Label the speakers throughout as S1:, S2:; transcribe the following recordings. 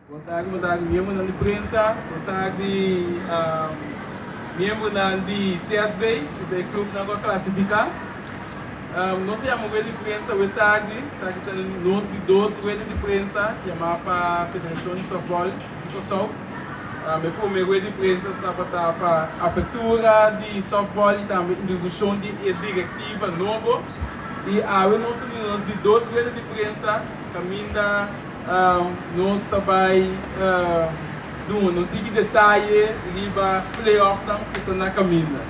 S1: Bon tardi, bon tardi miembronan di prensa, bon tardi miembronan di CSB, ku ta e klupnan ku a klasifiká. Nos a yama rueda di prensa awe tardi, esaki ta nos di dos rueda di prensa yamá pa Federashon di Sòftbòl di Kòrsou. E promé rueda di prensa tabata pa apertura di sòftbòl i tambe introdukshon di e direktiva nobo. I awe nos ta duna nos di dos rueda di prensa kaminda. Nos ta bai duna un tiki detaye riba playoffnan ku ta na kaminda.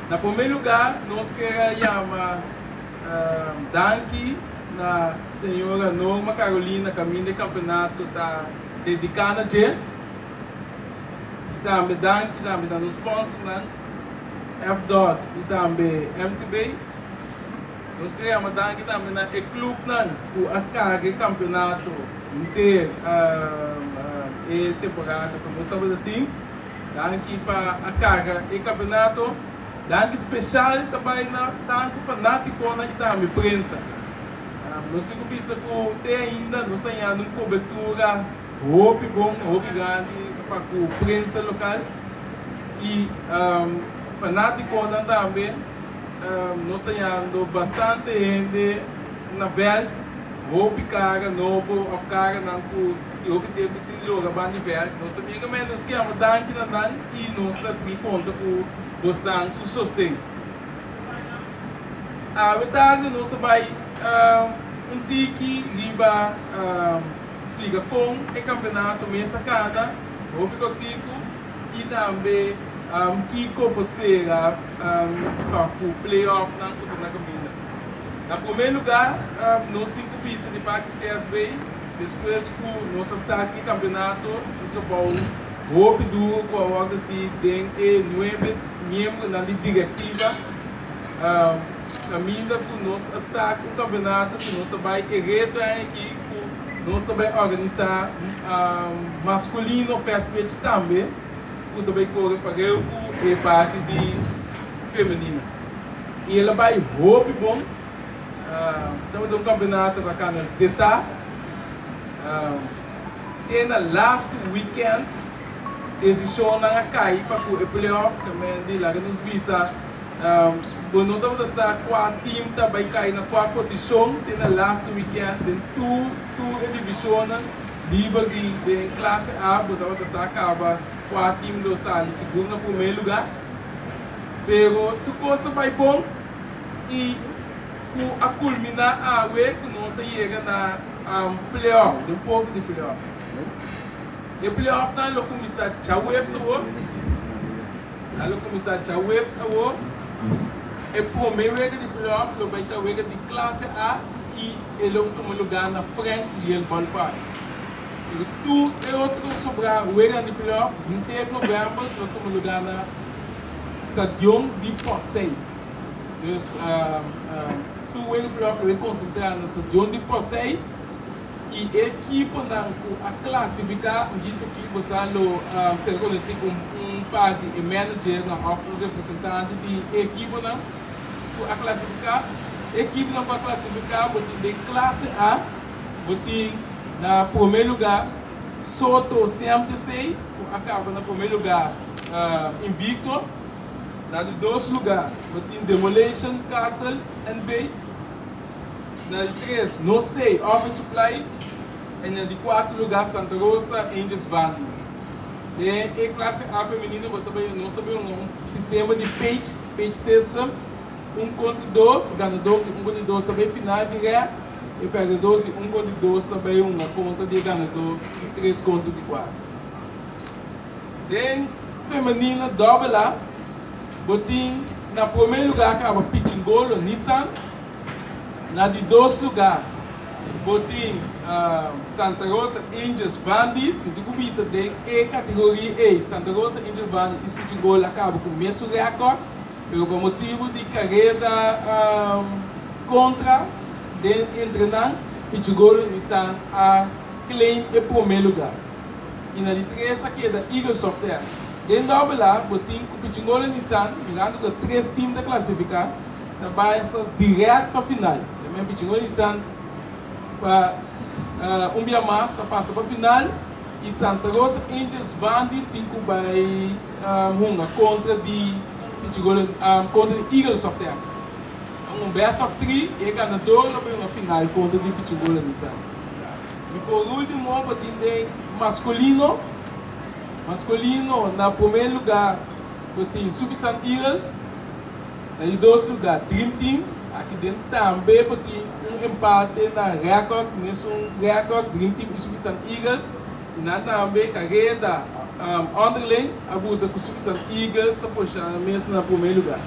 S1: Na promé lugá nos ker a yama danki na señora Norma Carolina kaminda e kampeonato ta dediká na dje. I tambe danki tambe na nos sponsornan FDOT i tambe MCB. Nos ke yama danki tambe na e clubnan ku a karga e kampeonato henter e temporada ku nos tabata tin. Danki pa a karga e kampeonato. Danki speshal ta bai na tantu fanatikonan i tambe prensa. Nos tin ku bisa ku te ainda nos ta hañando un kobertura hopi bon, hopi grandi pa ku prensa lokal i fanatikonan tambe. Nos ta yando bastante hende na vèlt, hopi kara nobo òf karanan ku tin hopi tempu sin logra ban di vèlt. Nos ta mira men, nos ke yama danki na nan i nos ta sigui konta ku bosnan su sosten. Awe tardi nos ta bai un tiki riba splika kon e kampeonato mes a kana, hopi kòrtiku. I tambe kiko por spera pa ku playoffnan ku ta na kaminda. Na promé lugá nos tin ku bisa di parti CSB despues ku nos a start e kampeonato un trabou hopi duro ku a wòrdu hasi den e nuebe miembronan di direktiva kaminda ku nos a start un kampeonato ku nos a bai e reto aki ku Nos ta bai organisá maskulino fast pitch tambe ku ta bai kore pareu ku e parti di femenino. I el a bai hopi bon. Tabata un kampeonato ku a kana zetá. Te na lastu weekend desishonnan a kai pa ku e playoff. Tamen di laga nos bisa Bo no tabata sa kua team ta bai kai na kua posishon te na lastu weekend den tur tur e divishonnan liber di den klase A bo tabata sa kaba kua team lo sali sigur na prome luga. Pero tur kos a bai bon i ku a kulmina awe ku nos a yega na playoff den porta di playoff. E playoffnan lo kuminsá djaweps awor. Nan lo kuminsá djaweps awor. E promé wega di playoff lo bai ta wega di klase A i e lo tuma lugá na Frank Leal Ballpark. Pero tur e otro sobrá weganan di playoff henter novèmber lo tuma lugá na Stadion di Pos Seis. Dus tur wega di playoff lo bai konsentrá na Stadion di Pos Seis. I e ekiponan ku a klasifiká, un djis aki boso lo ser konosí ku un par di e managernan òf un representante di e ekiponan ku a klasifiká. E ekiponan ku a klasifiká bo tin den klase A, bo tin na promé lugá Soto CMTC ku a kaba na promé lugá invikto. Na di dos lugá bo tin Demolition Cartel NV. Na di tres, Nos Stay Office Supply en na di cuarto lugar Santa Rosa Angels Vandis. Den e clase A femenino bo ta bay nos ta bay hunga un sistema di page, page system, un contra dos, ganador di un contra dos ta bay final direct, e perdedor di un contra dos ta bay hunga contra di e ganador di tres contra di cuatro. Den femenino dobbel A bo tin na prome lugar caba Pichingolo Nissan. Na di dos lugá bo tin Santa Rosa Angels Vandis. Mi tin ku bisa den e kategoria ei Santa Rosa Angels Vandis i Spichingol a kaba ku mesun rèkòrt, pero pa motibu di kareda kontra den entre nan, Pichingolo i Nissan a claim e promé lugá. I na di tres a keda Eagle Softex. Den dòbel A bo tin ku Pichingolo i Nissan, mirando ku tres tim ta klasifiká, Ta bai hasta direct pa final. Ta men pichi no lisan pa Un bia mas ta pasa pa final y Santa Rosa Angels Vandis tin cu bay hunga contra di Pichigolo contra di Eagles Softex. Un best of three y e ganador lo bay hunga final contra di Pichigolo Nissan. Y por ultimo bo tin den masculino, masculino na prome lugar bo tin Suffisant Eagles. Na di dos lugá, Dream Team. Aki den tambe bo tin un empate na rèkòrt, mesun rèkòrt, Dream Team i Suffisant Eagles. I nan tambe kareda onderling a buta ku Suffisant Eagles ta posha nan mes na promé lugá.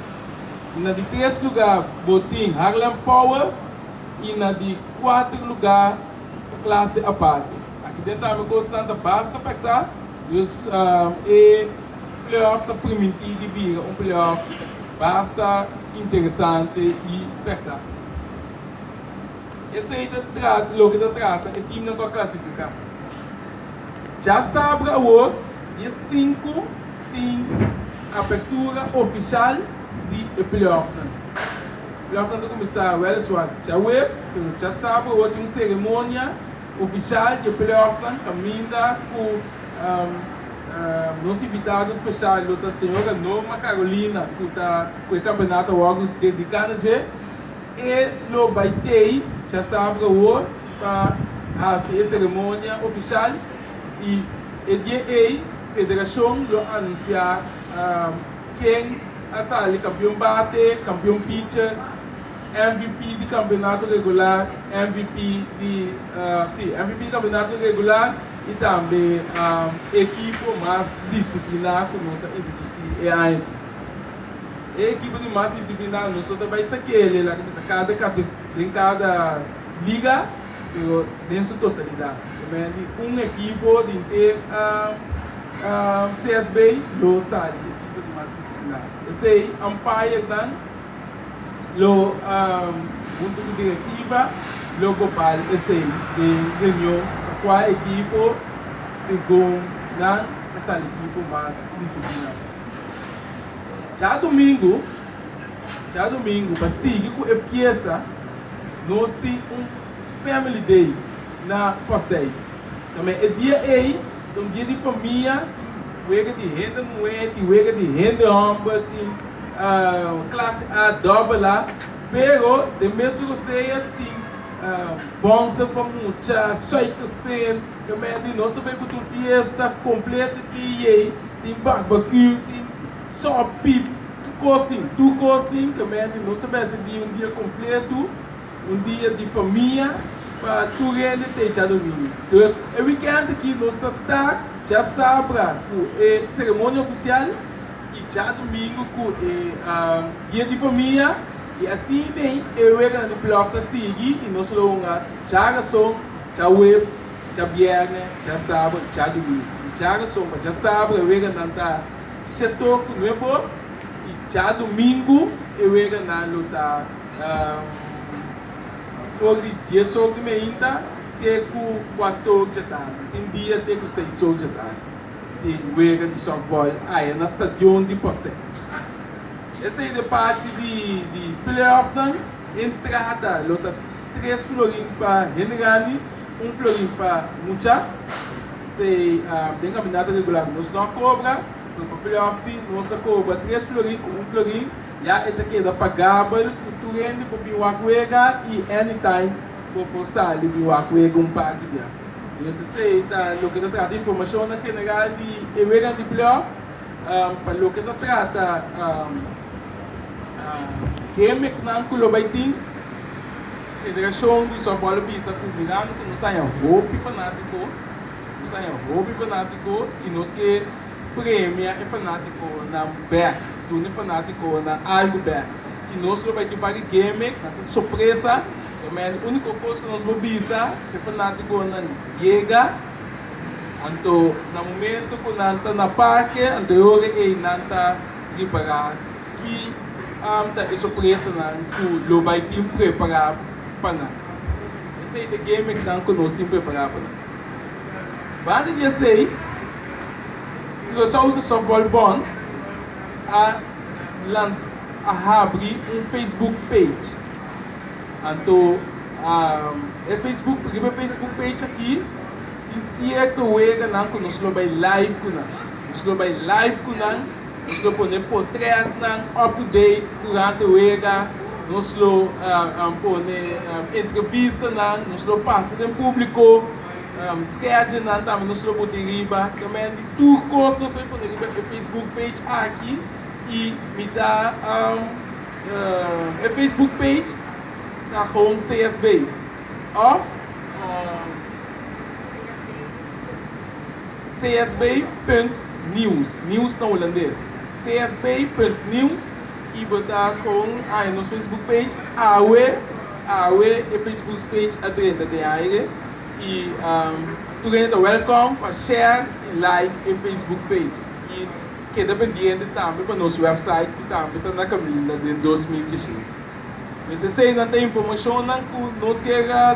S1: I na di tres lugá bo tin Harlem Power i na di kuater lugá Klase Aparte. Aki den tambe kosnan ta basta pèktá, dus e. Playoff ta primintí di bira un playoff basta interesante i pèrtá. Esei ta trata loke ta trata e timnan ku a klasifiká. Djasabra awor, dia sinku, tin apertura ofishal di e playoffnan. Playoffnan ta kuminsá wèliswar djaweps, pero djasabra awor tin un seremonia ofishal di e playoffnan kaminda ku Nos invitado special lo ta señora Norma Carolina cu ta cu e campeonato a wordo dedica na dje. E lo bay tey djasabra awor pa haci e ceremonia oficial y e dia ey federacion lo anuncia ken a sali campeon bate, campeon pitcher, MVP di campeonato regular, MVP di si MVP di campeonato regular y tambe ekipo mas disciplina cu nos a introduci e aña aki. E ekipo di mas disciplina nos no ta bay sakele laga bisa cada den cada liga pero den su totalidad. Un ekipo di henter CSB lo sali ekipo di mas disciplina. Esey umpirenan lo hunto cu directiva lo gobal esey den reunion pa cua ekipo segun nan ta sali ekipo mas disciplina. Djadomingo, djadomingo pa sigui cu e fiesta nos tin un family day na Poseis. Tambe e dia ey ta un dia di famia, wega di hende muhe, tin wega di hende homber, tin. Clase A, dobbel A, pero den mesun rosea tin bonse pa mucha, suikerspin, kemendi, nos ta bay cu tur fiesta completo y yey, tin barbecue, tin sopi, tur cos tin, tur cos tin, kemendi nos ta bay haci di un dia completo, un dia di famia pa tur hende ta echa domingo. Dus e weekend aki nos ta start djasabra cu e ceremonia oficial. I djadumingu ku e dia di famia i asina ei e weganan di playoff ta sigui i nos lo hunga djarason, djaweps, djabièrnè, djasabra, djadumingu. Di djarason pa djasabra e weganan ta sheto ku nuebor i djadumingu e weganan lo ta for di diesor di meinta te ku kuator djatardi, tin dia te ku seisor djatardi. Tin wega di softball aya na stadion di Posets. Esei de parti di di playoffnan, entrada lo ta tres florin pa hende grandi, un florin pa mucha. Esei den kampionato regular nos no a kobra, pero pa playoff si nos a kobra tres florin ku un florin, ya e ta keda pagabel ku tur hende por bin wak wega i anytime bo por sali bin wak wega un par di bia. Dios ta sey ta loke ta trata informashonnan general di e weganan di playoff. Pa loke ta trata gimmicknan ku lo bai tin, Federashon di Softball a bisa ku mirando ku nos haña hopi fanátiko, nos haña hopi fanátiko i nos ke premia e fanátikonan bèk, duna e fanátikonan algu bèk. I nos lo bai tin un par di gimmick, nan ta sorpresa. Amen. Úniko kos ku nos por bisa e fanátikonan yega, anto na momento ku nan ta na parke, anto e ora ei nan ta ripará ki ta e sorpresanan ku lo bai tin prepará pa nan. Esei ta e gimmicknan ku nos tin prepará pa nan. Banda di esei, Curaçaose Softball Bond a a habri un Facebook page. Anto E Facebook, riba e Facebook page aki tin sierto weganan ku nos lo bai live ku nan. Nos lo bai live ku nan, nos lo pone potretnan up to date durante wega, nos lo pone entrevistanan, nos lo pasa den públiko, schedulenan tambe nos lo pone riba. Tambe di tur kos nos lo pone riba e Facebook page aki i mi ta e Facebook page ta gewoon CSB of csb.nieuws, nieuws na hulandes, csb.nieuws i bo ta gewoon haña nos Facebook page. Awe, awe e Facebook page a drenta den aire i tur hende ta welcome pa share i like e Facebook page i keda pendiente tambe pa nos website ku tambe ta na kaminda den 2015. Pues eseinan ta informashonnan ku nos kier.